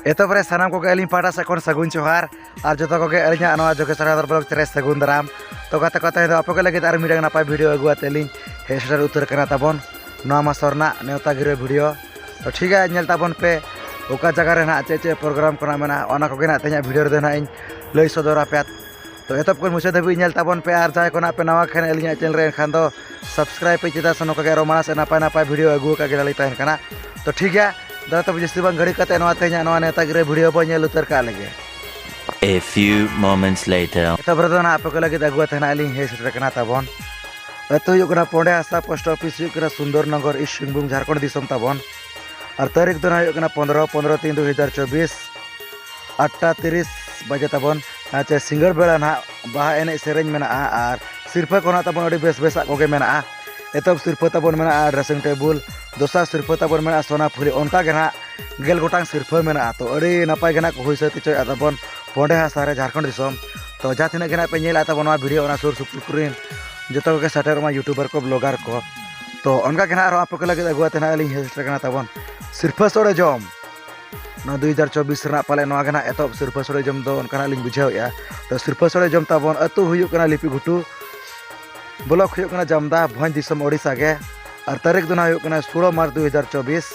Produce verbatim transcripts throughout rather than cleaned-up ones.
ᱮᱛᱚᱦᱚᱵ ᱨᱮ ᱥᱟᱱᱟᱢ ᱠᱚᱜᱮ ᱟᱹᱞᱤᱧ ᱯᱟᱦᱴᱟ ᱥᱮᱫ ᱠᱷᱚᱱ ᱥᱟᱹᱜᱩᱱ ᱡᱚᱦᱟᱨ᱾ ᱟᱨ ᱡᱚᱛᱚ ᱠᱚᱜᱮ ᱟᱹᱞᱤᱧᱟᱜ ᱱᱚᱣᱟ ᱡᱳᱜᱮᱥᱣᱚᱨ ᱦᱟᱭᱫᱟᱨ ᱵᱞᱚᱜ ᱨᱮ ᱥᱟᱹᱜᱩᱱ ᱫᱟᱨᱟᱢ᱾ ᱛᱚ ᱜᱟᱛᱮ ᱠᱚ, ᱛᱮᱦᱮᱧ ᱫᱚ ᱟᱯᱮ ᱠᱚ ᱞᱟᱹᱜᱤᱫ ᱟᱨ ᱢᱤᱫᱴᱟᱝ ᱱᱟᱯᱟᱭ ᱵᱷᱤᱰᱤᱭᱳ ᱟᱹᱜᱩ ᱟᱛᱮ ᱞᱤᱧ ᱦᱮᱡ ᱥᱮᱴᱮᱨ ᱩᱛᱟᱹᱨ ᱠᱟᱱᱟ ᱛᱟᱵᱚᱱ ᱱᱚᱣᱟ ᱢᱟᱥ ᱨᱮᱱᱟᱜ ᱱᱮᱣᱛᱟ ᱜᱤᱨᱟᱹ ᱵᱷᱤᱰᱤᱭᱳ᱾ ᱛᱚ ᱴᱷᱤᱠ ᱜᱮᱭᱟ, ᱧᱮᱞ ᱛᱟᱵᱚᱱ ᱯᱮ ᱚᱠᱟ ᱡᱟᱭᱜᱟ ᱨᱮ ᱱᱟᱦᱟᱜ ᱪᱮᱫ ᱪᱮᱫ ᱯᱨᱳᱜᱨᱟᱢ ᱠᱚ ᱱᱟᱦᱟᱜ ᱢᱮᱱᱟᱜᱼᱟ, ᱚᱱᱟ ᱠᱚᱜᱮ ᱱᱟᱦᱟᱜ ᱛᱮᱦᱮᱧᱟᱜ ᱵᱷᱤᱰᱤᱭᱳ ᱨᱮᱫᱚ ᱱᱟᱦᱟᱜ ᱤᱧ ᱞᱟᱹᱭ ᱥᱚᱫᱚᱨ ᱟᱯᱮᱭᱟ᱾ ᱛᱚ ᱮᱛᱚᱦᱚᱵ ᱠᱷᱚᱱ ᱢᱩᱪᱟᱹᱫ ᱫᱷᱟᱹᱵᱤᱡ ᱧᱮᱞ ᱛᱟᱵᱚᱱ ᱯᱮ, ᱟᱨ ᱡᱟᱦᱟᱸᱭ ᱠᱚ ᱱᱟᱦᱟᱜ ᱯᱮ ᱱᱟᱣᱟ ᱠᱷᱟᱱ ᱟᱹᱞᱤᱧᱟᱜ ᱪᱮᱱᱮᱞ ᱨᱮ, ᱮᱱᱠᱷᱟᱱ ᱫᱚ ᱥᱟᱵᱥᱠᱨᱟᱭᱤᱵᱽ ᱯᱮ, ᱪᱮᱫᱟᱜ ᱥᱮ ᱱᱚᱝᱠᱟ ᱜᱮ ᱟᱨᱚ ᱢᱟᱲᱟᱝ ᱥᱮᱫ ᱱᱟᱯᱟᱭ ᱱᱟᱯᱟᱭ ᱵᱷᱤᱰᱤᱭᱳ ᱟᱹᱜᱩ ᱟᱠᱟᱫ ᱜᱮ ᱱᱟᱦᱟᱜ ᱞᱤᱧ ᱛᱟᱦᱮᱱ ᱠᱟᱱᱟ᱾ ᱛᱚ ᱴᱷᱤᱠ ᱜᱮᱭᱟ, ᱫᱟᱫᱟ ᱛᱟᱵᱚ ᱡᱟᱹᱥᱛᱤ ᱵᱟᱝ ᱜᱷᱟᱹᱲᱤ ᱠᱟᱛᱮ ᱱᱚᱣᱟ ᱛᱮᱦᱮᱧᱟᱜ ᱱᱚᱣᱟ ᱱᱮᱣᱛᱟ ᱜᱤᱨᱟᱹ ᱵᱷᱤᱰᱤᱭᱳ ᱵᱚᱱ ᱧᱮᱞ ᱩᱛᱟᱹᱨ ᱠᱟᱜ ᱞᱮᱜᱮ᱾ A few moments later. ᱮᱛᱚᱦᱚᱵ ᱨᱮᱫᱚ ᱱᱟᱦᱟᱜ ᱟᱯᱮ ᱠᱚ ᱞᱟᱹᱜᱤᱫ ᱟᱹᱜᱩ ᱟᱛᱮ ᱱᱟᱦᱟᱜ ᱞᱤᱧ ᱦᱮᱡ ᱥᱮᱴᱮᱨ ᱠᱟᱱᱟ ᱛᱟᱵᱚᱱ᱾ ᱟᱹᱛᱩ ᱦᱩᱭᱩᱜ ᱠᱟᱱᱟ ᱯᱚᱸᱰᱮ ᱦᱟᱥᱟ, ᱯᱳᱥᱴ ᱚᱯᱷᱤᱥ ᱦᱩᱭᱩᱜ ᱠᱟᱱᱟ ᱥᱩᱱᱫᱚᱨ ᱱᱚᱜᱚᱨ, ᱤᱥᱴ ᱥᱤᱝᱵᱷᱩᱢ, ᱡᱷᱟᱲᱠᱷᱚᱸᱰ ᱫᱤᱥᱚᱢ ᱛᱟᱵᱚᱱ᱾ ᱟᱨ ᱛᱟᱹᱨᱤᱠᱷ ᱫᱚ ᱱᱟᱦᱟᱜ ᱦᱩᱭᱩᱜ ᱠᱟᱱᱟ ᱯᱚᱱᱫᱽᱨᱚ, ᱯᱚᱱᱫᱽᱨᱚ ᱛᱤᱱ ᱫᱩ ᱦᱟᱡᱟᱨ ᱪᱚᱵᱵᱤᱥ, ᱟᱴᱴᱟ ᱛᱤᱨᱤᱥ ᱵᱟᱡᱮ ᱛᱟᱵᱚᱱ᱾ ᱟᱪᱪᱷᱟ, ᱥᱤᱸᱜᱟᱹᱲ ᱵᱮᱲᱟ ᱱᱟᱦᱟᱜ ᱵᱟᱦᱟ ᱮᱱᱮᱡ ᱥᱮᱨᱮᱧ ᱢᱮᱱᱟᱜᱼᱟ᱾ ᱟᱨ ᱥᱤᱨᱯᱟᱹ ᱠᱚ ᱱᱟᱦᱟᱜ ᱛᱟᱵᱚᱱ ᱟᱹᱰᱤ ᱵᱮᱥ ᱵᱮᱥᱟᱜ ᱠᱚᱜᱮ ᱢᱮᱱᱟᱜᱼᱟ᱾ ᱮᱛᱚᱦᱚᱵ ᱥᱤᱨᱯᱟᱹ ᱛᱟᱵᱚᱱ ᱢᱮᱱᱟᱜᱼᱟ ᱰᱨᱮᱥᱤᱝ ᱴᱮᱵᱩᱞ, ᱫᱚᱥᱟᱨ ᱥᱤᱨᱯᱟᱹ ᱛᱟᱵᱚᱱ ᱢᱮᱱᱟᱜᱼᱟ ᱥᱚᱱᱟ ᱯᱷᱩᱞᱤ, ᱚᱱᱠᱟ ᱜᱮ ᱱᱟᱦᱟᱜ ᱜᱮᱞ ᱜᱚᱴᱟᱝ ᱥᱤᱨᱯᱟᱹ ᱢᱮᱱᱟᱜᱼᱟ᱾ ᱛᱚ ᱟᱹᱰᱤ ᱱᱟᱯᱟᱭ ᱜᱮ ᱱᱟᱦᱟᱜ ᱠᱚ ᱦᱩᱭ ᱥᱟᱹᱛ ᱦᱚᱪᱚᱭᱮᱫᱼᱟ ᱛᱟᱵᱚᱱ ᱯᱚᱸᱰᱮ ᱦᱟᱥᱟ ᱨᱮ, ᱡᱷᱟᱲᱠᱷᱚᱸᱰ ᱫᱤᱥᱚᱢ᱾ ᱛᱚ ᱡᱟᱦᱟᱸ ᱛᱤᱱᱟᱹᱜ ᱜᱮ ᱱᱟᱦᱟᱜ ᱯᱮ ᱧᱮᱞᱮᱫᱼᱟ ᱛᱟᱵᱚᱱ ᱱᱚᱣᱟ ᱵᱷᱤᱰᱤᱭᱳ, ᱚᱱᱟ ᱥᱩᱨ ᱥᱩᱯᱩᱨ ᱠᱚᱨᱮᱱ ᱡᱚᱛᱚ ᱠᱚᱜᱮ ᱥᱮᱴᱮᱨᱚᱜ ᱢᱟ, ᱭᱩᱴᱩᱵᱟᱨ ᱠᱚ, ᱵᱞᱚᱜᱟᱨ ᱠᱚ᱾ ᱛᱚ ᱚᱱᱠᱟ ᱜᱮ ᱱᱟᱦᱟᱜ ᱟᱨᱦᱚᱸ ᱟᱯᱮ ᱠᱚ ᱞᱟᱹᱜᱤᱫ ᱟᱹᱜᱩ ᱟᱛᱮ ᱱᱟᱦᱟᱜ ᱟᱹᱞᱤᱧ ᱦᱮᱡ ᱥᱮᱴᱮᱨ ᱠᱟᱱᱟ ᱛᱟᱵᱚᱱ ᱥᱤᱨᱯᱟᱹ ᱥᱚᱲᱮ ᱡᱚᱢ᱾ ᱱᱚᱣᱟ ᱫᱩ ᱦᱟᱡᱟᱨ ᱪᱚᱵᱵᱤᱥ ᱨᱮᱱᱟᱜ ᱯᱟᱞᱮ ᱱᱚᱣᱟ ᱜᱮ ᱱᱟᱦᱟᱜ ᱮᱛᱚᱦᱚᱵ ᱥᱤᱨᱯᱟᱹ ᱥᱚᱲᱮ ᱡᱚᱢ ᱫᱚ ᱚᱱᱠᱟᱱᱟᱜ ᱞᱤᱧ ᱵᱩᱡᱷᱟᱹᱣᱮᱫᱼᱟ᱾ ᱛᱚ ᱥᱤᱨᱯᱟᱹ ᱥᱚᱲᱮ ᱡᱚᱢ ᱛᱟᱵᱚᱱ ᱟᱹᱛᱩ ᱦᱩᱭᱩᱜ ᱠᱟᱱᱟ ᱞᱤᱯᱤ ᱜᱷᱩᱴᱩ, ᱵᱞᱚᱠ ᱦᱩᱭᱩᱜ ᱠᱟᱱᱟ ᱡᱟᱢᱫᱟ, ᱵᱷᱚᱸᱡᱽ ᱫᱤᱥᱚᱢ ᱳᱰᱤᱥᱟ ᱜᱮ᱾ ᱟᱨ ᱛᱟᱹᱨᱤᱠᱷ ᱫᱚ ᱱᱟᱦᱟᱜ ᱦᱩᱭᱩᱜ ᱠᱟᱱᱟ ᱥᱳᱞᱳ ᱢᱟᱨᱪ ᱫᱩ ᱦᱟᱡᱟᱨ ᱪᱚᱵᱵᱤᱥ᱾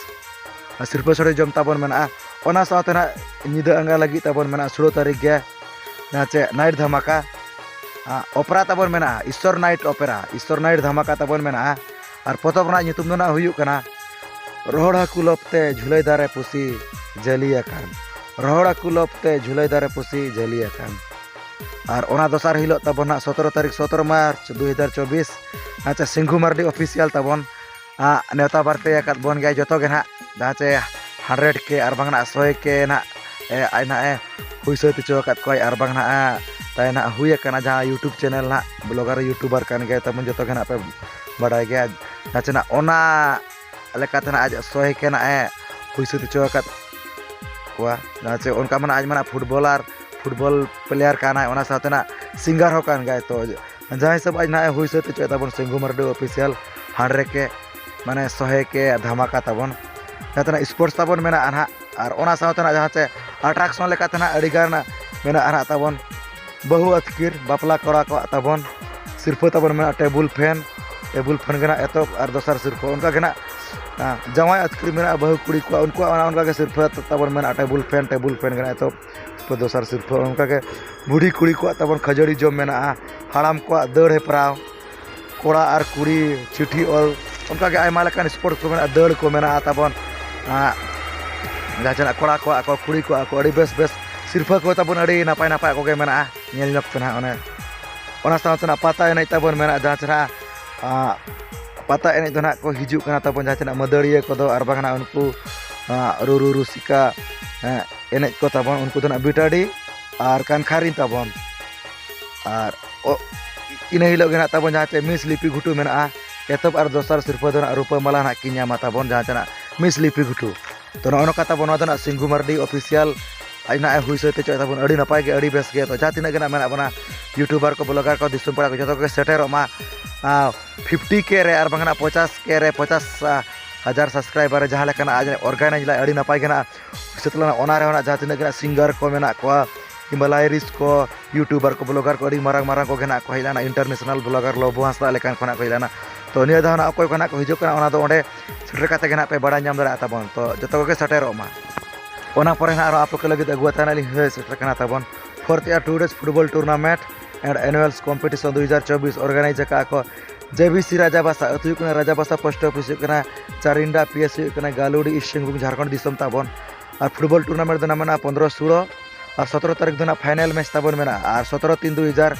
ᱟᱨ ᱥᱤᱨᱯᱟᱹ ᱥᱚᱲᱮ ᱡᱚᱢ ᱛᱟᱵᱚᱱ ᱢᱮᱱᱟᱜᱼᱟ᱾ ᱚᱱᱟ ᱥᱟᱶᱛᱮ ᱱᱟᱦᱟᱜ ᱧᱤᱫᱟᱹ ᱟᱸᱜᱟ ᱞᱟᱹᱜᱤᱫ ᱛᱟᱵᱚᱱ ᱢᱮᱱᱟᱜᱼᱟ ᱥᱳᱞᱳ ᱛᱟᱹᱨᱤᱠᱷ ᱜᱮ, ᱡᱟᱦᱟᱸ ᱪᱮ ᱱᱟᱭᱤᱴ ᱫᱷᱟᱢᱟᱠᱟ, ᱟᱸ, ᱚᱯᱮᱨᱟ ᱛᱟᱵᱚᱱ ᱢᱮᱱᱟᱜᱼᱟ, ᱤᱥᱥᱚᱨ ᱱᱟᱭᱤᱴ ᱚᱯᱮᱨᱟ, ᱤᱥᱥᱚᱨ ᱱᱟᱭᱤᱴ ᱫᱷᱟᱢᱟᱠᱟ ᱛᱟᱵᱚᱱ ᱢᱮᱱᱟᱜᱼᱟ᱾ ᱟᱨ ᱯᱚᱛᱚᱵ ᱨᱮᱱᱟᱜ ᱧᱩᱛᱩᱢ ᱫᱚ ᱱᱟᱦᱟᱜ ᱦᱩᱭᱩᱜ ᱠᱟᱱᱟ ᱨᱚᱦᱚᱲ ᱦᱟᱹᱠᱩ ᱞᱚᱵᱛᱮ ᱡᱷᱩᱞᱟᱹᱭ ᱫᱟᱨᱮ ᱯᱩᱥᱤ ᱡᱷᱟᱹᱞᱤ ᱟᱠᱟᱱ, ᱨᱚᱦᱚᱲ ᱦᱟᱹᱠᱩ ᱞᱚᱵᱛᱮ ᱡᱷᱩᱞᱟᱹᱭ ᱫᱟᱨᱮ ᱯᱩᱥᱤ ᱡᱷᱟᱹᱞᱤ ᱟᱠᱟᱱ᱾ ᱟᱨ ᱚᱱᱟ ᱫᱚᱥᱟᱨ ᱦᱤᱞᱳᱜ ᱛᱟᱵᱚᱱ ᱱᱟᱦᱟᱜ ᱥᱚᱛᱨᱚ ᱛᱟᱹᱨᱤᱠᱷ, ᱥᱚᱛᱨᱚ ᱢᱟᱨᱪ ᱫᱩ ᱦᱟᱡᱟᱨ ᱪᱚᱵᱵᱤᱥ, ᱟᱪᱪᱷᱟ, ᱥᱤᱝᱜᱩ ᱢᱟᱨᱰᱤ ᱚᱯᱷᱤᱥᱤᱭᱟᱞ ᱛᱟᱵᱚᱱ, ᱟᱸ, ᱱᱮᱣᱛᱟ ᱵᱟᱨᱛᱮ ᱟᱠᱟᱫ ᱵᱚᱱ ᱜᱮᱭᱟ ᱡᱚᱛᱚ ᱜᱮ ᱱᱟᱦᱟᱜ, ᱡᱟᱦᱟᱸ ᱪᱮ ᱦᱟᱱᱰᱨᱮᱰ ᱠᱮ ᱟᱨ ᱵᱟᱝ ᱱᱟᱦᱟᱜ ᱥᱚᱭ ᱠᱮ ᱱᱟᱦᱟᱜ, ᱮ, ᱟᱡ ᱱᱟᱦᱟᱜ ᱮ ᱦᱩᱭ ᱥᱟᱹᱛ ᱦᱚᱪᱚ ᱟᱠᱟᱫ ᱠᱚᱣᱟᱭ ᱟᱨ ᱵᱟᱝ ᱱᱟᱦᱟᱜ, ᱮ, ᱛᱟᱭ ᱱᱟᱦᱟᱜ ᱦᱩᱭ ᱟᱠᱟᱱᱟ ᱡᱟᱦᱟᱸ YouTube ᱪᱮᱱᱮᱞ ᱱᱟᱦᱟᱜ ᱵᱞᱚᱜᱟᱨ ᱭᱩᱴᱩᱵᱟᱨ ᱠᱟᱱ ᱜᱮᱭᱟᱭ ᱛᱟᱵᱚᱱ, ᱡᱚᱛᱚ ᱜᱮ ᱱᱟᱦᱟᱜ ᱯᱮ ᱵᱟᱰᱟᱭ ᱜᱮᱭᱟ᱾ ᱡᱟᱦᱟᱸ ᱪᱮ ᱱᱟᱦᱟᱜ ᱚᱱᱟ ᱞᱮᱠᱟᱛᱮ ᱱᱟᱦᱟᱜ ᱟᱡ ᱥᱚᱭ ᱠᱮ ᱱᱟᱦᱟᱜ ᱮ ᱦᱩᱭ ᱥᱟᱹᱛ ᱦᱚᱪᱚ ᱟᱠᱟᱫ ᱠᱚᱣᱟ᱾ ᱡᱟᱦᱟᱸ ᱪᱮ ᱚᱱᱠᱟ ᱢᱟ ᱱᱟᱦᱟᱜ ᱟᱡ ᱢᱟ ᱱᱟᱦᱟᱜ ᱯᱷᱩᱴᱵᱚᱞᱟᱨ, ᱯᱷᱩᱴᱵᱚᱞ ᱯᱞᱮᱭᱟᱨ ᱠᱟᱱᱟᱭ, ᱚᱱᱟ ᱥᱟᱶᱛᱮ ᱱᱟᱦᱟᱜ ᱥᱤᱝᱜᱟᱨ ᱦᱚᱸ ᱠᱟᱱ ᱜᱮᱭᱟᱭ᱾ ᱛᱚ ᱡᱟᱦᱟᱸ ᱦᱤᱥᱟᱹᱵ ᱟᱡ ᱱᱟᱦᱟᱜ ᱮ ᱦᱩᱭ ᱥᱟᱹᱛ ᱦᱚᱪᱚᱭᱮᱫ ᱛᱟᱵᱚᱱ ᱥᱤᱝᱜᱩ ᱢᱟᱨᱰᱤ ᱚᱯᱷᱤᱥᱤᱭᱟᱞ ᱦᱟᱱᱰᱨᱮᱰ ᱠᱮ, ᱢᱟᱱᱮ ᱥᱚᱦᱮ ᱠᱮ ᱫᱷᱟᱢᱟᱠᱟ ᱛᱟᱵᱚᱱ᱾ ᱡᱟᱦᱟᱸ ᱛᱤᱱᱟᱹᱜ ᱥᱯᱳᱨᱴᱥ ᱛᱟᱵᱚᱱ ᱢᱮᱱᱟᱜᱼᱟ ᱱᱟᱦᱟᱜ, ᱟᱨ ᱚᱱᱟ ᱥᱟᱶᱛᱮ ᱱᱟᱜ ᱡᱟᱦᱟᱸ ᱪᱮ attraction ᱞᱮᱠᱟᱛᱮ ᱱᱟᱜ ᱟᱹᱰᱤᱜᱟᱱ ᱢᱮᱱᱟᱜᱼᱟ ᱱᱟᱜ ᱛᱟᱵᱚᱱ ᱵᱟᱹᱦᱩ ᱟᱹᱛᱠᱤᱨ ᱵᱟᱯᱞᱟ ᱠᱚᱲᱟ ᱠᱚᱣᱟᱜ ᱛᱟᱵᱚᱱ ᱥᱤᱨᱯᱟᱹ ᱛᱟᱵᱚᱱ ᱢᱮᱱᱟᱜᱼᱟ ᱴᱮᱵᱩᱞ ᱯᱷᱮᱱ᱾ ᱴᱮᱵᱩᱞ ᱯᱷᱮᱱ ᱜᱮ ᱱᱟᱜ ᱮᱛᱚᱦᱚᱵ ᱟᱨ ᱫᱚᱥᱟᱨ ᱥᱤᱨᱯᱟᱹ ᱚᱱᱠᱟ ᱜᱮ ᱱᱟᱜ ᱡᱟᱶᱟᱭ ᱟᱹᱛᱠᱤᱨ ᱢᱮᱱᱟᱜᱼᱟ ᱵᱟᱹᱦᱩ ᱠᱩᱲᱤ ᱠᱚᱣᱟᱜ ᱩᱱᱠᱩᱣᱟᱜ ᱚᱱᱟ ᱚᱱᱠᱟ ᱜᱮ ᱥᱤᱨᱯᱟᱹ ᱛᱟᱵᱚᱱ ᱢᱮᱱᱟᱜᱼᱟ ᱴᱮᱵᱩᱞ ᱯᱷᱮᱱ᱾ ᱴᱮᱵᱩᱞ ᱯᱷᱮᱱ ᱜᱮ ᱱᱟᱜ ᱮᱛᱚᱦᱚᱵ ᱥᱤᱨᱯᱟᱹ ᱫᱚᱥᱟᱨ ᱥᱤᱨᱯᱟᱹ ᱚᱱᱠᱟ ᱜᱮ ᱵᱩᱰᱷᱤ ᱠᱩᱲᱤ ᱠᱚᱣᱟᱜ ᱛᱟᱵᱚᱱ ᱠᱷᱟᱹᱡᱟᱹᱲᱤ ᱡᱚᱢ ᱢᱮᱱᱟᱜᱼᱟ᱾ ᱦᱟᱲᱟᱢ ᱠᱚᱣᱟᱜ ᱫᱟᱹᱲ ᱦᱮᱯᱨᱟᱣ ᱠᱚᱲᱟ ᱟᱨ ᱠᱩᱲᱤ ᱪᱤᱴᱷᱤ ᱚᱞ ᱚᱱᱠᱟ ᱜᱮ ᱟᱭᱢᱟ ᱞᱮᱠᱟᱱ sports ᱠᱚ ᱢᱮᱱᱟᱜᱼᱟ᱾ ᱫᱟᱹᱲ ᱠᱚ ᱢᱮᱱᱟᱜᱼᱟ ᱛᱟᱵᱚᱱ ᱡᱟᱦᱟᱸ ᱪᱮ ᱱᱟᱜ ᱠᱚᱲᱟ ᱠᱚᱣᱟᱜ ᱠᱚ ᱠᱩᱲᱤ ᱠᱚᱣᱟᱜ ᱠᱚ ᱟᱹᱰᱤ ᱵᱮᱥ ᱵᱮᱥ ᱥᱤᱨᱯᱟᱹ ᱠᱚ ᱛᱟᱵᱚᱱ ᱟᱹᱰᱤ ᱱᱟᱯᱟᱭ ᱱᱟᱯᱟᱭ ᱠᱚᱜᱮ ᱢᱮᱱᱟᱜᱼᱟ ᱧᱮᱞ ᱧᱚᱜ ᱛᱮ ᱱᱟᱦᱟᱜ ᱚᱱᱮ ᱚᱱᱟ ᱥᱟᱶᱛᱮ ᱱᱟᱜ ᱯᱟᱛᱟ ᱮᱱᱮᱡ ᱛᱟᱵᱚᱱ ᱢᱮᱱᱟᱜᱼᱟ ᱡᱟᱦᱟᱸ ᱪᱮ ᱱᱟᱜ ᱯᱟᱛᱟ ᱮᱱᱮᱡ ᱫᱚ ᱱᱟᱜ ᱠᱚ ᱦᱤᱡᱩᱜ ᱠᱟᱱᱟ ᱛᱟᱵᱚᱱ ᱡᱟᱦᱟᱸ ᱛᱤᱱᱟᱹᱜ ᱢᱟᱹᱫᱟᱹᱲᱤᱭᱟᱹ ᱠᱚᱫᱚ ᱟᱨ ᱵᱟᱝ ᱱᱟᱜ ᱩᱱᱠᱩ ᱨᱩ ᱨᱩ ᱨᱩᱥᱤᱠᱟ ᱮᱱᱮᱡ ᱠᱚ ᱛᱟᱵᱚᱱ ᱩᱱᱠᱩ ᱫᱚ ᱱᱟᱜ ᱵᱤᱴᱟᱰᱤ ᱟᱨ ᱠᱟᱱᱠᱷᱟᱨᱤ ᱛᱟᱵᱚᱱ᱾ ᱟᱨ ᱤᱱᱟᱹ ᱦᱤᱞᱳᱜ ᱜᱮ ᱱᱟᱜ ᱛᱟᱵᱚᱱ ᱡᱟᱦᱟᱸ ᱪᱮ ᱢᱤᱥ ᱞᱤᱯᱤ ᱜᱷᱩᱴᱩ ᱢᱮᱱᱟᱜᱼᱟ ᱮᱛᱚᱦᱚᱵ ᱟᱨ ᱫᱚᱥᱟᱨ ᱥᱤᱨᱯᱟᱹ ᱫᱚ ᱱᱟᱜ ᱨᱩᱯᱟᱹ ᱢᱟᱞᱟ ᱱᱟᱜ ᱠᱤᱱ ᱧᱟᱢᱟ ᱛᱟᱵᱚᱱ ᱡᱟᱦᱟᱸ ᱪᱮ ᱱᱟᱜ ᱢᱤᱥ ᱞᱤᱯᱤ ᱜᱷᱩᱴᱩ᱾ ᱛᱚ ᱱᱚᱜᱼᱚ ᱱᱚᱝᱠᱟ ᱛᱟᱵᱚᱱ ᱱᱚᱣᱟ ᱫᱚ ᱱᱟᱜ ᱥᱤᱝᱜᱩ ᱢᱟᱨᱰᱤ ᱚᱯᱷᱤᱥᱤᱭᱟᱞ ᱟᱡ ᱱᱟᱜ ᱮ ᱦᱩᱭ ᱥᱟᱹᱛ ᱦᱚᱪᱚᱭ ᱛᱟᱵᱚᱱ ᱟᱹᱰᱤ ᱱᱟᱯᱟᱭ ᱜᱮ ᱟᱹᱰᱤ ᱵᱮᱥ ᱜᱮ᱾ ᱛᱚ ᱡᱟᱦᱟᱸ ᱛᱤᱱᱟᱹᱜ ᱜᱮ ᱱᱟᱜ ᱢᱮᱱᱟᱜ ᱵᱚᱱᱟ ᱭᱩᱴᱩᱵᱟᱨ ᱠᱚ ᱵᱞᱚᱜᱟᱨ ᱠᱚ ᱫᱤᱥᱚᱢ ᱯᱟᱲᱟ ᱠᱚ ᱡᱚᱛᱚ ᱠᱚᱜᱮ ᱥᱮᱴᱮᱨᱚᱜ ᱢᱟ᱾ ᱯᱷᱤᱯᱴᱤ ᱠᱮ ᱨᱮ ᱟᱨ ᱵᱟᱝ ᱱᱟᱜ ᱯᱚᱪᱟᱥ ᱠᱮ ᱨᱮ ᱯᱚᱪᱟᱥ ᱦᱟᱡᱟᱨ ᱥᱟᱵᱥᱠᱨᱟᱭᱵᱟᱨ ᱨᱮ ᱡᱟᱦᱟᱸ ᱞᱮᱠᱟᱱᱟᱜ ᱟᱡ ᱚᱨᱜᱟᱱᱟᱭᱤᱡᱽ ᱞᱟᱭ ᱟᱹᱰᱤ ᱱᱟᱯᱟᱭ ᱜᱮ ᱱᱟᱜ ᱥᱮ ᱛᱟᱞᱟᱝ ᱚᱱᱟ ᱨᱮᱦᱚᱸ ᱱᱟᱜ ᱡᱟᱦᱟᱸ ᱛᱤᱱᱟᱹᱜ ᱜᱮ ᱱᱟᱜ ᱥᱤᱝᱜᱟᱨ ᱠᱚ ᱢᱮᱱᱟᱜ ᱠᱚᱣᱟ ᱠᱤᱝᱵᱟ ᱞᱟᱭᱨᱤᱥ ᱠᱚ ᱭᱩᱴᱩᱵᱟᱨ ᱠᱚ ᱵᱞᱚᱜᱟᱨ ᱠᱚ ᱟᱹᱰᱤ ᱢᱟᱨᱟᱝ ᱢᱟᱨᱟᱝ ᱠᱚᱜᱮ ᱱᱟᱜ ᱠᱚ ᱦᱮᱡ ᱞᱮᱱᱟ ᱤᱱᱴᱟᱨᱱᱮᱥᱱᱟᱞ ᱵᱞᱚᱜᱟᱨ ᱞᱚᱵᱚ ᱦᱟᱸᱥᱫᱟ ᱞᱮᱠᱟᱱ ᱠᱷᱚᱱᱟᱜ ᱠᱚ ᱦᱮᱡ ᱞᱮᱱᱟ᱾ ᱛᱚ ᱱᱤᱭᱟᱹ ᱫᱷᱟᱣ ᱱᱟᱜ ᱚᱠᱚᱭ ᱠᱚ ᱱᱟᱜ ᱠᱚ ᱦᱤᱡᱩᱜ ᱠᱟᱱᱟ ᱚᱱᱟ ᱫᱚ ᱚᱸᱰᱮ ᱥᱮᱴᱮᱨ ᱠᱟᱛᱮ ᱜᱮ ᱱᱟᱜ ᱯᱮ ᱵᱟᱲᱟᱭ ᱧᱟᱢ ᱫᱟᱲᱮᱭᱟᱜᱼᱟ ᱛᱟᱵᱚᱱ᱾ ᱛᱚ ᱡᱚᱛᱚ ᱠᱚᱜᱮ ᱥᱮᱴᱮᱨᱚᱜ ᱢᱟ᱾ ᱚᱱᱟ ᱯᱚᱨᱮ ᱱᱟᱜ ᱟᱨᱚ ᱟᱯᱮ ᱠᱚ ᱞᱟᱹᱜᱤᱫ ᱟᱹᱜᱩ ᱟᱛᱮ ᱱᱟᱜ ᱞᱤᱧ ᱦᱮᱡ ᱥᱮᱴᱮᱨ ᱠᱟᱱᱟ ᱛᱟᱵᱚᱱ fourth year two days football tournament and annuals competition ᱫᱩ ᱦᱟᱡᱟᱨ ᱪᱚᱵᱵᱤᱥ ᱚᱨᱜᱟᱱᱟᱭᱤᱡᱽ ᱟᱠᱟᱫᱼᱟ ᱠᱚ ᱡᱮᱵᱤᱥᱤ ᱨᱟᱡᱟ ᱵᱟᱥᱟ᱾ ᱟᱹᱛᱩ ᱦᱩᱭᱩᱜ ᱠᱟᱱᱟ ᱨᱟᱡᱟ ᱵᱟᱥᱟ, ᱯᱳᱥᱴ ᱚᱯᱷᱤᱥ ᱦᱩᱭᱩᱜ ᱠᱟᱱᱟ ᱪᱟᱨᱤᱱᱰᱟ, ᱯᱤ ᱮᱥ ᱦᱩᱭᱩᱜ ᱠᱟᱱᱟ ᱜᱟᱞᱩᱰᱤ, ᱤᱥᱴ ᱥᱤᱝᱵᱷᱩᱢ, ᱡᱷᱟᱲᱠᱷᱚᱸᱰ ᱫᱤᱥᱚᱢ ᱛᱟᱵᱚᱱ᱾ ᱟᱨ ᱯᱷᱩᱴᱵᱚᱞ ᱴᱩᱨᱱᱟᱢᱮᱱᱴ ᱫᱚ ᱱᱟᱜ ᱢᱮᱱᱟᱜᱼᱟ ᱯᱚᱱᱫᱽᱨᱚ ᱥᱳᱲᱚ ᱟᱨ ᱥᱚᱛᱨᱚ ᱛᱟᱹᱨᱤᱠᱷ ᱫᱚ ᱱᱟᱜ ᱯᱷᱟᱭᱱᱮᱞ ᱢᱮᱪ ᱛᱟᱵᱚᱱ ᱢᱮᱱᱟᱜᱼᱟ᱾ ᱟᱨ ᱥᱚᱛᱨᱚ ᱛᱟᱹᱨᱤᱠᱷ ᱫᱩ ᱦᱟᱡᱟᱨ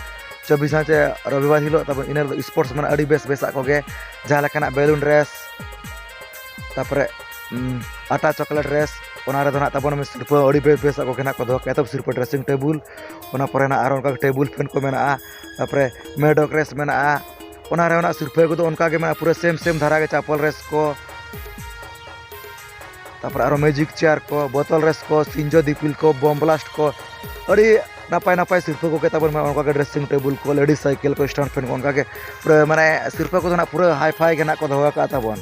ᱪᱚᱵᱵᱤᱥ ᱦᱟᱸᱜ ᱪᱮ ᱨᱚᱵᱤᱵᱟᱨ ᱦᱤᱞᱳᱜ ᱛᱟᱵᱚᱱ ᱤᱱᱟᱹ ᱦᱤᱞᱳᱜ ᱥᱯᱳᱨᱴᱥ ᱢᱮᱱᱟᱜᱼᱟ ᱟᱹᱰᱤ ᱵᱮᱥ ᱵᱮᱥᱟᱜ ᱠᱚᱜᱮ ᱡᱟᱦᱟᱸ ᱞᱮᱠᱟᱱᱟᱜ ᱵᱮᱞᱩᱱ ᱨᱮᱥ ᱛᱟᱨᱯᱚᱨᱮ ᱩᱸ, ᱟᱴᱟ ᱪᱚᱠᱞᱮᱴ ᱨᱮᱥ ᱚᱱᱟ ᱨᱮᱫᱚ ᱱᱟᱜ ᱛᱟᱵᱚᱱ ᱥᱤᱨᱯᱟᱹ ᱟᱹᱰᱤ ᱵᱮᱥ ᱵᱮᱥᱟᱜ ᱠᱚᱜᱮ ᱱᱟᱜ ᱠᱚ ᱫᱚᱦᱚ ᱠᱟᱜᱼᱟ᱾ ᱮᱛᱚᱦᱚᱵ ᱥᱤᱨᱯᱟᱹ ᱰᱨᱮᱥᱤᱝ ᱴᱮᱵᱩᱞ ᱚᱱᱟ ᱯᱚᱨᱮ ᱱᱟᱜ ᱟᱨᱚ ᱚᱱᱠᱟ ᱴᱮᱵᱩᱞ ᱯᱷᱮᱱ ᱠᱚ ᱢᱮᱱᱟᱜᱼᱟ᱾ ᱛᱟᱨᱯᱚᱨᱮ ᱢᱮᱰᱚᱠ ᱨᱮᱥ ᱢᱮᱱᱟᱜᱼᱟ᱾ ᱚᱱᱟ ᱨᱮᱦᱚᱸ ᱱᱟᱜ ᱥᱤᱨᱯᱟᱹ ᱠᱚᱫᱚ ᱚᱱᱠᱟ ᱜᱮ ᱢᱮᱱᱟᱜᱼᱟ ᱯᱩᱨᱟᱹ ᱥᱮᱢ ᱥᱮᱢ ᱫᱷᱟᱨᱟ ᱜᱮ ᱪᱟᱯᱚᱞ ᱨᱮᱥ ᱠᱚ ᱛᱟᱨᱯᱚᱨᱮ ᱟᱨᱚ ᱢᱮᱡᱤᱠ ᱪᱮᱭᱟᱨ ᱠᱚ ᱵᱳᱛᱚᱞ ᱨᱮᱥ ᱠᱚ ᱥᱤᱧᱡᱚ ᱫᱤᱯᱤᱞ ᱠᱚ ᱵᱳᱢ ᱵᱞᱟᱥᱴ ᱠᱚ ᱟᱹᱰᱤ ᱱᱟᱯᱟᱭ ᱱᱟᱯᱟᱭ ᱥᱤᱨᱯᱟᱹ ᱠᱚᱜᱮ ᱛᱟᱵᱚᱱ ᱢᱮᱱᱟᱜᱼᱟ᱾ ᱚᱱᱠᱟ ᱜᱮ ᱰᱨᱮᱥᱤᱝ ᱴᱮᱵᱩᱞ ᱠᱚ ᱞᱮᱰᱤᱥ ᱥᱟᱭᱠᱮᱞ ᱠᱚ ᱥᱴᱮᱱᱰ ᱯᱷᱮᱱ ᱠᱚ ᱚᱱᱠᱟ ᱜᱮ ᱯᱩᱨᱟᱹ ᱢᱟᱱᱮ ᱥᱤᱨᱯᱟᱹ ᱠᱚᱫᱚ ᱱᱟᱜ ᱯᱩᱨᱟᱹ ᱦᱟᱭ ᱯᱷᱟᱭ ᱜᱮ ᱱᱟᱜ ᱠᱚ ᱫᱚᱦᱚ ᱟᱠᱟᱫ ᱛᱟᱵᱚᱱ᱾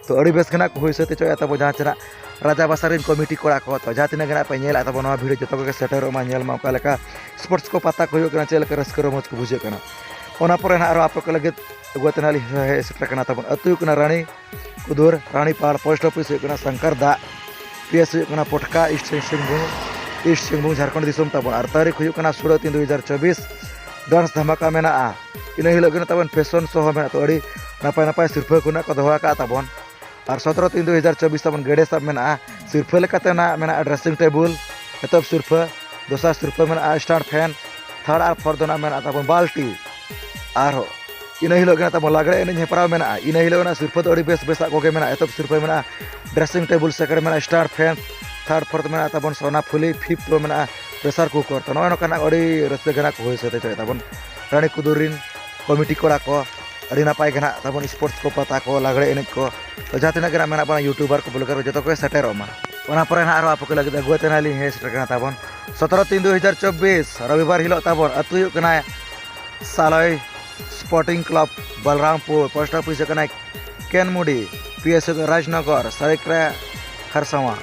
ᱛᱚ ᱟᱹᱰᱤ ᱵᱮᱥ ᱜᱮ ᱱᱟᱜ ᱠᱚ ᱦᱩᱭ ᱥᱟᱹᱛ ᱦᱚᱪᱚᱭᱮᱫ ᱛᱟᱵᱚᱱ ᱡᱟᱦᱟᱸ ᱪᱮ ᱱᱟᱜ ᱨᱟᱡᱟ ᱵᱟᱥᱟ ᱨᱮᱱ ᱠᱚᱢᱤᱴᱤ ᱠᱚᱲᱟ ᱠᱚ, ᱛᱚ ᱡᱟᱦᱟᱸ ᱛᱤᱱᱟᱹᱜ ᱜᱮ ᱱᱟᱜ ᱯᱮ ᱧᱮᱞᱟ ᱛᱟᱵᱚᱱ ᱱᱚᱣᱟ ᱵᱷᱤᱰᱤᱭᱳ, ᱡᱚᱛᱚ ᱠᱚᱜᱮ ᱥᱮᱴᱮᱨᱚᱜ ᱢᱟ, ᱧᱮᱞ ᱢᱟ ᱚᱠᱟ ᱞᱮᱠᱟ ᱥᱯᱳᱨᱴᱥ ᱠᱚ ᱯᱟᱛᱟ ᱠᱚ ᱦᱩᱭᱩᱜ ᱠᱟᱱᱟ, ᱪᱮᱫ ᱞᱮᱠᱟ ᱨᱟᱹᱥᱠᱟᱹ ᱨᱚᱢᱚᱡᱽ ᱠᱚ ᱵᱩᱡᱷᱟᱹᱜ ᱠᱟᱱᱟ᱾ ᱚᱱᱟ ᱯᱚᱨᱮ ᱱᱟᱦᱟᱜ ᱟᱨᱚ ᱟᱯᱮ ᱠᱚ ᱞᱟᱹᱜᱤᱫ ᱟᱹᱜᱩ ᱠᱟᱛᱮ ᱱᱟᱦᱟᱜ ᱞᱤᱧ ᱦᱮᱡ ᱥᱮᱴᱮᱨ ᱠᱟᱱᱟ ᱛᱟᱵᱚᱱ᱾ ᱟᱹᱛᱩ ᱦᱩᱭᱩᱜ ᱠᱟᱱᱟ ᱨᱟᱱᱤ ᱠᱩᱫᱩᱨ, ᱨᱟᱱᱤᱯᱟᱲ, ᱯᱳᱥᱴ ᱚᱯᱷᱤᱥ ᱦᱩᱭᱩᱜ ᱠᱟᱱᱟ ᱥᱟᱝᱠᱟᱨ ᱫᱟᱜ, ᱯᱤ ᱮᱥ ᱦᱩᱭᱩᱜ ᱠᱟᱱᱟ ᱯᱚᱴᱠᱟ, ᱤᱥᱴ ᱥᱤᱝᱵᱷᱩᱢ, ᱤᱥᱴ ᱥᱤᱝᱵᱷᱩᱢ, ᱡᱷᱟᱲᱠᱷᱚᱸᱰ ᱫᱤᱥᱚᱢ ᱛᱟᱵᱚᱱ᱾ ᱟᱨ ᱛᱟᱹᱨᱤᱠᱷ ᱦᱩᱭᱩᱜ ᱠᱟᱱᱟ ᱥᱳᱞᱳ ᱛᱤᱱ ᱫᱩ ᱦᱟᱡᱟᱨ ᱪᱚᱵᱵᱤᱥ, ᱰᱟᱱᱥ ᱫᱷᱟᱢᱟᱠᱟ ᱢᱮᱱᱟᱜᱼᱟ᱾ ᱤᱱᱟᱹ ᱦᱤᱞᱳᱜ ᱜᱮ ᱛᱟᱵᱚᱱ ᱯᱷᱮᱥᱚᱱ ᱥᱳ ᱦᱚᱸ ᱢᱮᱱᱟᱜᱼᱟ᱾ ᱛᱚ ᱟᱹᱰᱤ ᱱᱟᱯᱟᱭ ᱱᱟᱯᱟᱭ ᱥᱤᱨᱯᱷᱟᱹ ᱠᱚ ᱱᱟᱜ ᱠᱚ ᱫᱚᱦᱚ ᱟᱠᱟᱫ ᱛᱟᱵᱚᱱ᱾ ᱟᱨ ᱥᱚᱛᱨᱚ ᱛᱤᱱ ᱫᱩ ᱦᱟᱡᱟᱨ ᱪᱚᱵᱵᱤᱥ ᱛᱟᱵᱚᱱ ᱜᱮᱰᱮ ᱥᱟᱵ ᱢᱮᱱᱟᱜᱼᱟ᱾ ᱥᱤᱨᱯᱷᱟᱹ ᱞᱮᱠᱟᱛᱮ ᱱᱟᱜ ᱢᱮᱱᱟᱜᱼᱟ ᱰᱨᱮᱥᱤᱝ ᱴᱮᱵᱩᱞ, ᱮᱛᱚᱦᱚᱵ ᱥᱤᱨᱯᱷᱟᱹ, ᱫᱚᱥᱟᱨ ᱥᱤᱨᱯᱷᱟᱹ ᱢᱮᱱᱟᱜᱼᱟ ᱥᱴᱟᱱᱰ ᱯᱷᱮᱱ, ᱛᱷᱟᱨᱰ ᱟᱨ ᱯᱷᱳᱨᱛᱷ ᱫᱚ ᱱᱟᱜ ᱢᱮᱱᱟᱜ ᱛᱟᱵᱚᱱ ᱵᱟᱞᱴᱤ᱾ ᱟᱨᱦᱚᱸ ᱤᱱᱟᱹ ᱦᱤᱞᱳᱜ ᱜᱮ ᱱᱟᱜ ᱛᱟᱵᱚᱱ ᱞᱟᱜᱽᱲᱮ ᱮᱱᱮᱡ ᱦᱮᱯᱨᱟᱣ ᱢᱮᱱᱟᱜᱼᱟ᱾ ᱤᱱᱟᱹ ᱦᱤᱞᱳᱜ ᱨᱮᱱᱟᱜ ᱥᱤᱨᱯᱷᱟᱹ ᱫᱚ ᱟᱹᱰᱤ ᱵᱮᱥ ᱵᱮᱥᱟᱜ ᱠᱚᱜᱮ ᱢᱮᱱᱟᱜᱼᱟ᱾ ᱮᱛᱚᱦᱚᱵ ᱥᱤᱨᱯᱷᱟᱹ ᱢᱮᱱᱟᱜᱼᱟ ᱰᱨᱮᱥᱤᱝ ᱴᱮᱵᱩᱞ, ᱥᱮᱠᱮᱱᱰ ᱢᱮᱱᱟᱜᱼᱟ ᱥᱴᱟᱱᱰ ᱯᱷᱮᱱ, ᱛᱷᱟᱨᱰ ᱯᱷᱳᱨᱛᱷ ᱢᱮᱱᱟᱜᱼᱟ ᱛᱟᱵᱚᱱ ᱥᱳᱱᱟ ᱯᱷᱩᱞᱤ, ᱯᱷᱤᱯᱛᱷ ᱫᱚ ᱢᱮᱱᱟᱜᱼᱟ ᱯᱨᱮᱥᱟᱨ ᱠᱩᱠᱟᱨ᱾ ᱛᱚ ᱱᱚᱜᱼᱚᱭ ᱱᱚᱝᱠᱟᱱᱟᱜ ᱟᱹᱰᱤ ᱨᱟᱹᱥᱠᱟᱹ ᱜᱮ ᱱᱟᱜ ᱠᱚ ᱦᱩᱭ ᱥᱟᱹᱛ ᱦᱚᱪᱚᱭᱮᱫ ᱛᱟᱵᱚᱱ ᱨᱟᱱᱤ ᱠᱩᱫᱩᱨ ᱨᱤᱱ ᱠᱚᱢᱤᱴᱤ ᱠᱚᱲᱟ ᱠᱚ᱾ ᱟᱹᱰᱤ ᱱᱟᱯᱟᱭ ᱜᱮ ᱱᱟᱜ ᱛᱟᱵᱚᱱ ᱥᱯᱳᱨᱴᱥ ᱠᱚ, ᱯᱟᱛᱟ ᱠᱚ, ᱞᱟᱜᱽᱲᱮ ᱮᱱᱮᱡ ᱠᱚ᱾ ᱛᱚ ᱡᱟᱦᱟᱸ ᱛᱤᱱᱟᱹᱜ ᱜᱮ ᱱᱟᱜ ᱢᱮᱱᱟᱜ ᱵᱚᱱᱟ ᱭᱩᱴᱩᱵᱟᱨ ᱠᱚ, ᱵᱞᱚᱜᱟᱨ ᱠᱚ, ᱡᱚᱛᱚ ᱠᱚᱜᱮ ᱥᱮᱴᱮᱨᱚᱜ ᱢᱟ᱾ ᱚᱱᱟ ᱯᱚᱨᱮ ᱱᱟᱜ ᱟᱨᱦᱚᱸ ᱟᱯᱮ ᱠᱚ ᱞᱟᱹᱜᱤᱫ ᱟᱹᱜᱩ ᱠᱟᱛᱮ ᱱᱟᱜ ᱞᱤᱧ ᱦᱮᱡ ᱥᱮᱴᱮᱨ ᱠᱟᱱᱟ ᱛᱟᱵᱚᱱ ᱥᱚᱛᱨᱚ ᱛᱤᱱ ᱫᱩ ᱦᱟᱡᱟᱨ ᱪᱚᱵᱵᱤᱥ, ᱨᱚᱵᱤᱵᱟᱨ ᱦᱤᱞᱳᱜ ᱛᱟᱵᱚᱱ᱾ ᱟᱹᱛᱩ ᱦᱩᱭᱩᱜ ᱠᱟᱱᱟ ᱥᱟᱞᱚᱭ ᱥᱯᱳᱨᱴᱤᱝ ᱠᱞᱟᱵᱽ ᱵᱟᱞᱨᱟᱢᱯᱩᱨ, ᱯᱳᱥᱴ ᱚᱯᱷᱤᱥ ᱦᱩᱭᱩᱜ ᱠᱟᱱᱟ ᱠᱮᱱᱢᱩᱰᱤ, ᱯᱤ ᱮᱥ ᱦᱩᱭᱩᱜ ᱠᱟᱱᱟ ᱨᱟᱡᱽᱱᱚᱜᱚᱨ, ᱥᱟᱹᱨᱤᱠᱨᱟ ᱠᱷᱟᱨᱥᱟᱣᱟ᱾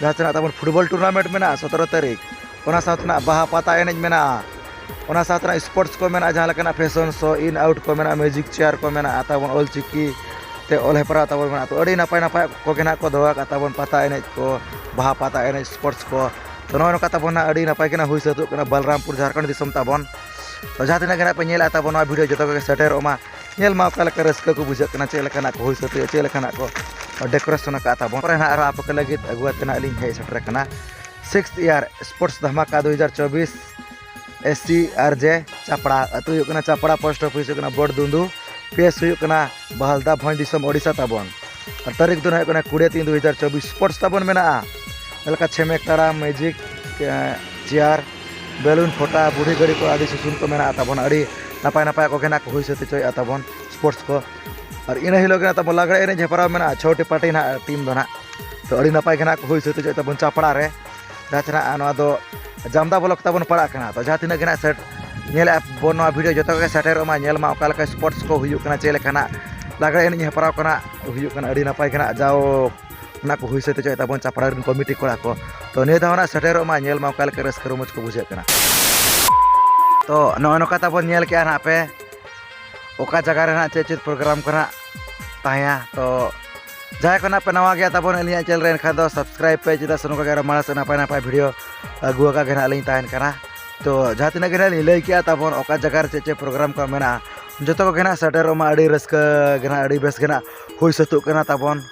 ᱡᱟᱦᱟᱸ ᱛᱤᱱᱟᱹᱜ ᱛᱟᱵᱚᱱ ᱯᱷᱩᱴᱵᱚᱞ ᱴᱩᱨᱱᱟᱢᱮᱱᱴ ᱢᱮᱱᱟᱜᱼᱟ ᱥᱚᱛᱨᱚ ᱛᱟᱹᱨᱤᱠᱷ, ᱚᱱᱟ ᱥᱟᱶᱛᱮ ᱱᱟᱜ ᱵᱟᱦᱟ ᱯᱟᱛᱟ ᱮᱱᱮᱡ ᱢᱮᱱᱟᱜᱼᱟ᱾ ᱚᱱᱟ ᱥᱟᱶᱛᱮ ᱱᱟᱜ ᱥᱯᱳᱨᱴᱥ ᱠᱚ ᱢᱮᱱᱟᱜᱼᱟ, ᱡᱟᱦᱟᱸ ᱞᱮᱠᱟᱱᱟᱜ ᱯᱷᱮᱥᱚᱱ ᱥᱳ, ᱤᱱ ᱟᱣᱩᱴ ᱠᱚ ᱢᱮᱱᱟᱜᱼᱟ, ᱢᱮᱡᱤᱠ ᱪᱮᱭᱟᱨ ᱠᱚ ᱢᱮᱱᱟᱜᱼᱟ, ᱛᱟᱵᱚᱱ ᱚᱞ ᱪᱤᱠᱤ ᱛᱮ ᱚᱞ ᱦᱮᱯᱨᱟᱣ ᱛᱟᱵᱚᱱ ᱢᱮᱱᱟᱜᱼᱟ᱾ ᱛᱚ ᱟᱹᱰᱤ ᱱᱟᱯᱟᱭ ᱱᱟᱯᱟᱭ ᱠᱚᱜᱮ ᱱᱟᱜ ᱠᱚ ᱫᱚᱦᱚ ᱟᱠᱟᱫ ᱛᱟᱵᱚᱱ, ᱯᱟᱛᱟ ᱮᱱᱮᱡ ᱠᱚ, ᱵᱟᱦᱟ ᱯᱟᱛᱟ ᱮᱱᱮᱡ, ᱥᱯᱳᱨᱴᱥ ᱠᱚ᱾ ᱛᱚ ᱱᱚᱜᱼᱚᱭ ᱱᱚᱝᱠᱟ ᱛᱟᱵᱚᱱ ᱱᱟᱜ ᱟᱹᱰᱤ ᱱᱟᱯᱟᱭ ᱜᱮ ᱱᱟᱜ ᱦᱩᱭ ᱥᱟᱹᱛᱚᱜ ᱠᱟᱱᱟ ᱵᱟᱞᱨᱟᱢᱯᱩᱨ, ᱡᱷᱟᱲᱠᱷᱚᱸᱰ ᱫᱤᱥᱚᱢ ᱛᱟᱵᱚᱱ᱾ ᱛᱚ ᱡᱟᱦᱟᱸ ᱛᱤᱱᱟᱹᱜ ᱜᱮ ᱱᱟᱜ ᱯᱮ ᱧᱮᱞᱮᱫᱼᱟ ᱛᱟᱵᱚᱱ ᱱᱚᱣᱟ ᱵᱷᱤᱰᱤᱭᱳ, ᱡᱚᱛᱚ ᱠᱚᱜᱮ ᱥᱮᱴᱮᱨᱚᱜ ᱢᱟ, ᱧᱮᱞ ᱢᱟ ᱚᱠᱟ ᱞᱮᱠᱟ ᱨᱟᱹᱥᱠᱟᱹ ᱠᱚ ᱵᱩᱡᱷᱟᱹᱜ ᱠᱟᱱᱟ, ᱪᱮᱫ ᱞᱮᱠᱟᱱᱟᱜ ᱠᱚ ᱦᱩᱭ ᱥᱟᱹᱛ ᱦᱩᱭᱩᱜᱼᱟ, ᱪᱮᱫ ᱞᱮᱠᱟᱱᱟᱜ ᱠᱚ ᱰᱮᱠᱳᱨᱮᱥᱚᱱ ᱟᱠᱟᱫ ᱛᱟᱵᱚᱱ᱾ ᱯᱚᱨᱮ ᱱᱟᱜ ᱟᱨᱦᱚᱸ ᱟᱯᱮ ᱠᱚ ᱞᱟᱹᱜᱤᱫ ᱟᱹᱜᱩ ᱠᱟᱛᱮ ᱱᱟᱜ ᱞᱤᱧ ᱦᱮᱡ ᱥᱮᱴᱮᱨ ᱟᱠᱟᱱᱟ ᱥᱤᱠᱥᱛᱷ ᱤᱭᱟᱨ ᱥᱯᱳᱨᱴᱥ ᱫᱷᱟᱢᱟᱠᱟ ᱫᱩ ᱦᱟᱡᱟᱨ ᱪᱚᱵᱵᱤᱥ, ᱮᱥ ᱥᱤ ᱟᱨ ᱡᱮ ᱪᱟᱯᱲᱟ, ᱟᱹᱛᱩ ᱦᱩᱭᱩᱜ ᱠᱟᱱᱟ ᱪᱟᱯᱲᱟ, ᱯᱳᱥᱴ ᱚᱯᱷᱤᱥ ᱦᱩᱭᱩᱜ ᱠᱟᱱᱟ ᱵᱚᱲᱫᱩᱸᱫᱩ, ᱯᱤ ᱮᱥ ᱦᱩᱭᱩᱜ ᱠᱟᱱᱟ ᱵᱟᱦᱟᱞᱫᱟ, ᱵᱷᱚᱸᱡᱽ ᱫᱤᱥᱚᱢ, ᱳᱰᱤᱥᱟ ᱛᱟᱵᱚᱱ᱾ ᱟᱨ ᱛᱟᱹᱨᱤᱠᱷ ᱫᱚ ᱱᱟᱜ ᱦᱩᱭᱩᱜ ᱠᱟᱱᱟ ᱠᱩᱲᱤ ᱛᱤᱱ ᱫᱩ ᱦᱟᱡᱟᱨ ᱪᱚᱵᱵᱤᱥ᱾ ᱥᱯᱳᱨᱴᱥ ᱛᱟᱵᱚᱱ ᱢᱮᱱᱟᱜᱼᱟ, ᱡᱮᱞᱮᱠᱟ ᱪᱷᱮᱢᱮᱠ ᱛᱟᱲᱟᱢ, ᱢᱮᱡᱤᱠ, ᱮ, ᱪᱮᱭᱟᱨ, ᱵᱮᱞᱩᱱ ᱯᱷᱚᱴᱟ, ᱵᱩᱲᱦᱤ ᱜᱟᱹᱰᱤ ᱠᱚ, ᱟᱹᱰᱤ ᱥᱩᱥᱩᱱ ᱠᱚ ᱢᱮᱱᱟᱜᱼᱟ ᱛᱟᱵᱚᱱ᱾ ᱟᱹᱰᱤ ᱱᱟᱯᱟᱭ ᱱᱟᱯᱟᱭ ᱠᱚᱜᱮ ᱱᱟᱜ ᱠᱚ ᱦᱩᱭ ᱥᱟᱹᱛ ᱦᱚᱪᱚᱭᱮᱫᱼᱟ ᱛᱟᱵᱚᱱ ᱥᱯᱳᱨᱴᱥ ᱠᱚ᱾ ᱟᱨ ᱤᱱᱟᱹ ᱦᱤᱞᱳᱜ ᱜᱮ ᱱᱟᱜ ᱛᱟᱵᱚᱱ ᱞᱟᱜᱽᱲᱮ ᱮᱱᱮᱡ ᱦᱮᱯᱨᱟᱣ ᱢᱮᱱᱟᱜᱼᱟ, ᱪᱷᱚᱴᱤ ᱯᱟᱨᱴᱤ ᱱᱟᱜ ᱴᱤᱢ ᱫᱚ ᱱᱟᱜ᱾ ᱛᱚ ᱟᱹᱰᱤ ᱱᱟᱯᱟᱭ ᱜᱮ ᱱᱟᱜ ᱠᱚ ᱦᱩᱭ ᱥᱟᱹᱛ ᱦᱚᱪᱚᱭᱮᱫ ᱛᱟᱵᱚᱱ ᱪᱟᱯᱲᱟ ᱨᱮ᱾ ᱡᱟᱦᱟᱸ ᱪᱮ ᱱᱟᱜ ᱱᱚᱣᱟ ᱫᱚ ᱡᱟᱢᱫᱟ ᱵᱞᱚᱠ ᱛᱟᱵᱚᱱ ᱯᱟᱲᱟᱜ ᱠᱟᱱᱟ᱾ ᱛᱚ ᱡᱟᱦᱟᱸ ᱛᱤᱱᱟᱹᱜ ᱜᱮ ᱱᱟᱜ ᱥᱮᱴ-, ᱧᱮᱞᱮᱫᱼᱟ ᱵᱚᱱ ᱱᱚᱣᱟ ᱵᱷᱤᱰᱤᱭᱳ, ᱡᱚᱛᱚ ᱜᱮ ᱥᱮᱴᱮᱨᱚᱜ ᱢᱟ, ᱧᱮᱞ ᱢᱟ ᱚᱠᱟ ᱞᱮᱠᱟ ᱥᱯᱳᱨᱴᱥ ᱠᱚ ᱦᱩᱭᱩᱜ ᱠᱟᱱᱟ, ᱪᱮᱫ ᱞᱮᱠᱟᱱᱟᱜ ᱞᱟᱜᱽᱲᱮ ᱮᱱᱮᱡ ᱦᱮᱯᱨᱟᱣ ᱠᱚ ᱱᱟᱜ ᱦᱩᱭᱩᱜ ᱠᱟᱱᱟ᱾ ᱟᱹᱰᱤ ᱱᱟᱯᱟᱭ ᱜᱮ ᱱᱟᱜ ᱡᱟᱣ ᱱᱟᱜ ᱠᱚ ᱦᱩᱭ ᱥᱟᱹᱛ ᱦᱚᱪᱚᱭᱮᱫ ᱛᱟᱵᱚᱱ ᱪᱟᱯᱲᱟ ᱨᱮᱱ ᱠᱚᱢᱤᱴᱤ ᱠᱚᱲᱟ ᱠᱚ᱾ ᱛᱚ ᱱᱤᱭᱟᱹ ᱫᱷᱟᱣ ᱱᱟᱜ ᱥᱮᱴᱮᱨᱚᱜ ᱢᱟ, ᱧᱮᱞ ᱢᱟ ᱚᱠᱟ ᱞᱮᱠᱟ ᱨᱟᱹᱥᱠᱟᱹ ᱨᱚᱢᱚᱡᱽ ᱠᱚ ᱵᱩᱡᱷᱟᱹᱜ ᱠᱟᱱᱟ᱾ ᱛᱚ ᱱᱚᱜᱼᱚᱭ ᱱᱚᱝᱠᱟ ᱛᱟᱵᱚᱱ ᱧᱮᱞ ᱠᱮᱜᱼᱟ ᱱᱟᱜ ᱯᱮ, ᱚᱠᱟ ᱡᱟᱭᱜᱟ ᱨᱮ ᱱᱟᱜ ᱪᱮᱫ ᱪᱮᱫ ᱯᱨᱳᱜᱨᱟᱢ ᱠᱚ ᱱᱟᱜ ᱛᱟᱦᱮᱸᱭᱟ᱾ ᱛᱚ ᱡᱟᱦᱟᱸᱭ ᱠᱚ ᱱᱟᱜ ᱯᱮ ᱱᱟᱣᱟ ᱜᱮᱭᱟ ᱛᱟᱵᱚᱱ ᱟᱹᱞᱤᱧᱟᱜ ᱪᱮᱱᱮᱞ ᱨᱮ, ᱮᱱᱠᱷᱟᱱ ᱫᱚ ᱥᱟᱵᱥᱠᱨᱟᱭᱤᱵᱽ ᱯᱮ, ᱪᱮᱫᱟᱜ ᱥᱮ ᱱᱚᱝᱠᱟ ᱜᱮ ᱟᱨᱚ ᱢᱟᱲᱟᱝ ᱥᱮᱫ ᱱᱟᱯᱟᱭ ᱱᱟᱯᱟᱭ ᱵᱷᱤᱰᱤᱭᱳ ᱟᱹᱜᱩ ᱟᱠᱟᱫ ᱜᱮ ᱱᱟᱜ ᱞᱤᱧ ᱛᱟᱦᱮᱱ ᱠᱟᱱᱟ᱾ ᱛᱚ ᱡᱟᱦᱟᱸ ᱛᱤᱱᱟᱹᱜ ᱜᱮ ᱱᱟᱜ ᱞᱤᱧ ᱞᱟᱹᱭ ᱠᱮᱜᱼᱟ ᱛᱟᱵᱚᱱ, ᱚᱠᱟ ᱡᱟᱭᱜᱟ ᱨᱮ ᱪᱮᱫ ᱪᱮᱫ ᱯᱨᱳᱜᱨᱟᱢ ᱠᱚ ᱢᱮᱱᱟᱜᱼᱟ, ᱡᱚᱛᱚ ᱠᱚᱜᱮ ᱱᱟᱜ ᱥᱮᱴᱮᱨᱚᱜ ᱢᱟ, ᱟᱹᱰᱤ ᱨᱟᱹᱥᱠᱟᱹ ᱜᱮ ᱱᱟᱜ, ᱟᱹᱰᱤ ᱵᱮᱥ ᱜᱮ ᱱᱟᱜ ᱦᱩᱭ ᱥᱟᱹᱛᱚᱜ ᱠᱟᱱᱟ ᱛᱟᱵᱚᱱ᱾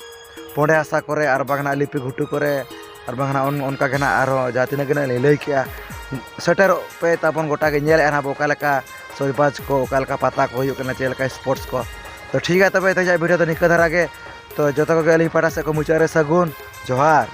ᱯᱚᱸᱰᱮ ᱦᱟᱥᱟ ᱠᱚᱨᱮ, ᱟᱨ ᱵᱟᱝ ᱱᱟᱜ ᱞᱤᱯᱤ ᱜᱷᱩᱴᱩ ᱠᱚᱨᱮ, ᱟᱨ ᱵᱟᱝ ᱱᱟᱜ ᱚᱱ-, ᱚᱱᱠᱟ ᱜᱮ ᱱᱟᱜ ᱟᱨᱦᱚᱸ ᱡᱟᱦᱟᱸ ᱛᱤᱱᱟᱹᱜ ᱜᱮ ᱱᱟᱜ ᱞᱤᱧ ᱞᱟᱹᱭ ᱠᱮᱜᱼᱟ, ᱥᱮᱴᱮᱨᱚᱜ ᱯᱮ ᱛᱟᱵᱚᱱ᱾ ᱜᱚᱴᱟ ᱜᱮ ᱧᱮᱞᱮᱜᱼᱟ ᱱᱟᱜ ᱵᱚ ᱚᱠᱟ ᱞᱮᱠᱟ ᱥᱚᱡᱽᱵᱟᱡᱽ ᱠᱚ, ᱚᱠᱟ ᱞᱮᱠᱟ ᱯᱟᱛᱟ ᱠᱚ ᱦᱩᱭᱩᱜ ᱠᱟᱱᱟ, ᱪᱮᱫ ᱞᱮᱠᱟ ᱥᱯᱳᱨᱴᱥ ᱠᱚ᱾ ᱛᱚ ᱴᱷᱤᱠ ᱜᱮᱭᱟ, ᱛᱚᱵᱮ ᱛᱮᱦᱮᱧᱟᱜ ᱵᱷᱤᱰᱤᱭᱳ ᱫᱚ ᱱᱤᱝᱠᱟᱹ ᱫᱷᱟᱨᱟ ᱜᱮ᱾ ᱛᱚ ᱡᱚᱛᱚ ᱠᱚᱜᱮ ᱟᱹᱞᱤᱧ ᱯᱟᱦᱴᱟ ᱥᱮᱫ ᱠᱷᱚᱱ ᱢᱩᱪᱟᱹᱫ ᱨᱮ ᱥᱟᱹᱜᱩᱱ ᱡᱚᱦᱟᱨ᱾